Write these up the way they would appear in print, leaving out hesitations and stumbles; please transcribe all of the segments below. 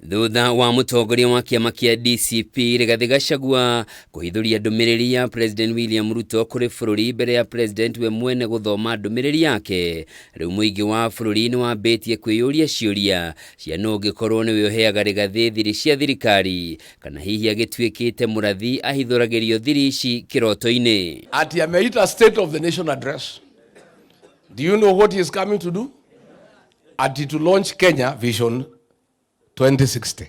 Thutha wa mũtongoria wa kĩama kĩa DCP Rigathĩ Gachagua kũhithũria ndũmĩrĩri ya President William Ruto kũrĩ bũrũri mbere ya President we mwene gũthoma ndũmĩrĩri yake, rĩu mũingĩ wa bũrũri nĩ wambĩtie kwĩyũria ciũria cia nũ ũngĩkorwo nĩwe ũheaga Rigathĩ thiri cia thirikari kana hihi agĩtuĩkĩte mũrathi ahithũragĩrio thiri ici kĩroto-inĩ. Ati ameita State of the Nation Address. Do you know what he is coming to do? Ati to launch Kenya Vision 2060.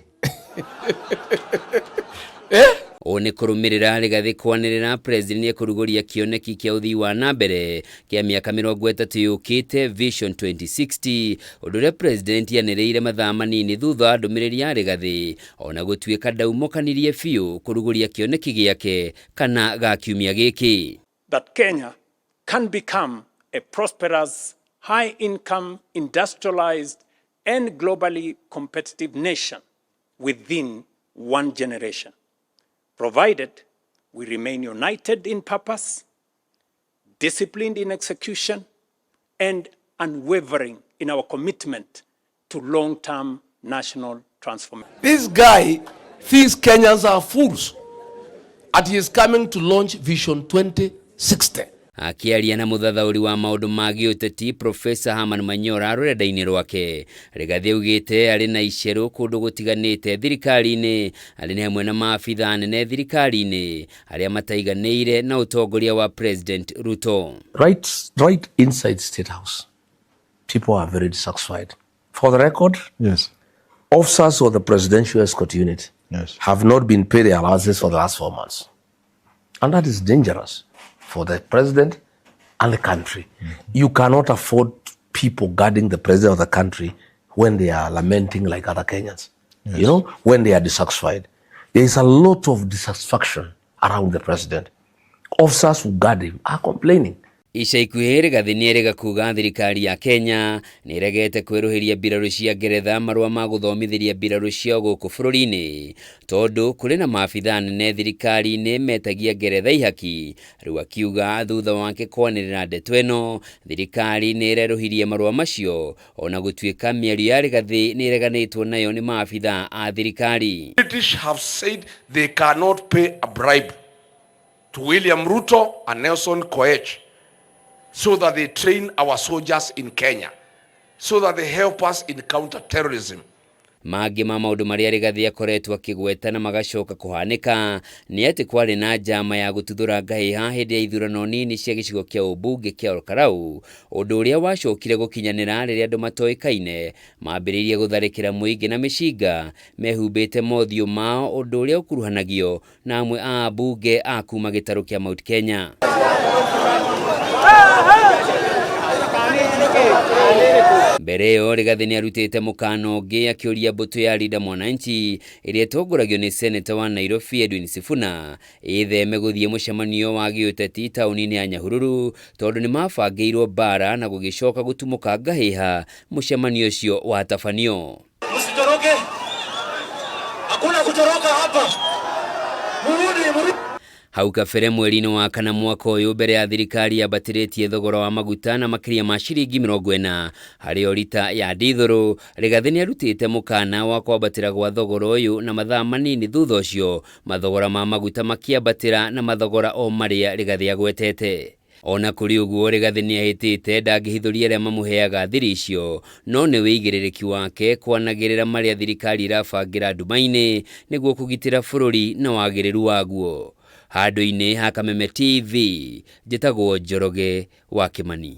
Eh? Ũũ nĩ kũrũmĩrĩra Rigathĩ kwanĩrĩra President nĩekũrugũria kĩoneki kĩa ũthii wa na mbere kĩa mĩaka 30 yũkĩte Vision 2060, ũndũ ũrĩa President anĩrĩire mathaa manini thutha wa ndũmĩrĩri ya Rigathĩ ona gũtuĩka ndaumũkanirie biũ kũrugũria kĩoneki gĩake kana ga kiumia gĩkĩ. That Kenya can become a prosperous, high-income, industrialized and globally competitive nation within one generation, provided we remain united in purpose, disciplined in execution, and unwavering in our commitment to long-term national transformation. This guy thinks Kenyans are fools. And he is coming to launch Vision 2060. Akĩaria na mũthathaũri wa maũndũ ma gĩũteti Professor Herman Manyora rũrenda-inĩ rwake, Rigathĩ augĩte arĩ na icerũ kũndũ gũtiganĩte thirikari-inĩ, arĩ nĩ hamwe na maabitha anene thirikari-inĩ arĩa mataiganĩire na ũtongoria wa President Ruto. Right inside State House, people are very dissatisfied. For the record, officers of the Presidential Escort Unit have not been paid their allowances for the last 4 months. And that is dangerous for the president and the country. You cannot afford people guarding the president of the country when they are lamenting like other Kenyans, when they are dissatisfied. There is a lot of dissatisfaction around the president. Officers who guard him are complaining. Ica ikuhĩ Rigathĩ nĩerĩga kuga thirikari ya Kenya nĩĩregete kwerũhĩria mbirarũ cia Ngeretha marũa ma gũthomithĩria mbirarũ ciao gũkũ bũrũri-inĩ tondũ kũrĩ na maabitha anene thirikari-inĩ metagia Ngeretha ihaki. Rĩu akiuga thutha wake kwanĩrĩra ndeto ĩno thirikari nĩĩrerũhirie marũa macio ona gũtuĩka mĩario ya Rigathĩ nĩĩreganĩtwo nayo nĩ maabitha a thirikari. British have said they cannot pay a bribe to William Ruto and Nelson Koech so that they train our soldiers in Kenya, so that they help us in counter-terrorism. Mangĩ ma maũndũ marĩa Rigathĩ akoretwo akĩgweta na magacoka kũhanĩka nĩ atĩ kwarĩ na njama ya gũtuthũra ngahĩha hĩndĩ ya ithurano nini cia gĩcigo kĩa ũmbunge kĩa Olkalau, ũndũ ũrĩa wacokire gũkinyanĩra rĩrĩa andũ matoĩkaine mambĩrĩirie gũtharĩkĩra mũingĩ na mĩcinga mehumbĩte mothiũ mao, ũndũ ũrĩa ũkuruhanagio na amwe a ambunge a kuma gĩtarũ kĩa Mount Kenya. Mbere ĩyo Rigathĩ nĩarutĩte mũkana ũngĩ akĩũria mbũtũ ya Linda Mwananchi ĩrĩa ĩtongoragio nĩ seneta wa Nairobi Edwin Sifuna ĩtheme gũthiĩ mũcemanio wa gĩũteti taũni-inĩ ya Nyahururu tondũ nĩmabangĩirwo mbara na gũgĩcoka gũtumũka ngahĩha mũcemanio ũcio watabanio. Msitoroke, hakuna kutoroka hapa, murudi, murudi. Hau kabere mweri-inĩ wa kana mwaka ũyũ mbere ya thirikari yambatĩrĩtie thogora wa maguta na makĩria ma ciringi 40 harĩ o rita ya ndithũrũ, Rigathĩ nĩarutĩte mũkana wa kwambatĩra gwa thogora ũyũ na mathaa manini thutha ũcio mathogora ma maguta makĩambatĩra na mathogora o marĩa Rigathĩ agwetete. Ona kũrĩ ũguo Rigathĩ nĩahĩtĩte ndangĩhithũria arĩa mamũheaga thiri icio no nĩ wĩigĩrĩrĩki wake kwanagĩrĩra marĩa thirikari ĩrabangĩra nduma-inĩ nĩguo kũgitĩra bũrũri na wagĩrĩru waguo. Handũ-inĩ ha Kameme TV njĩtagwo Njoroge wa Kĩmani.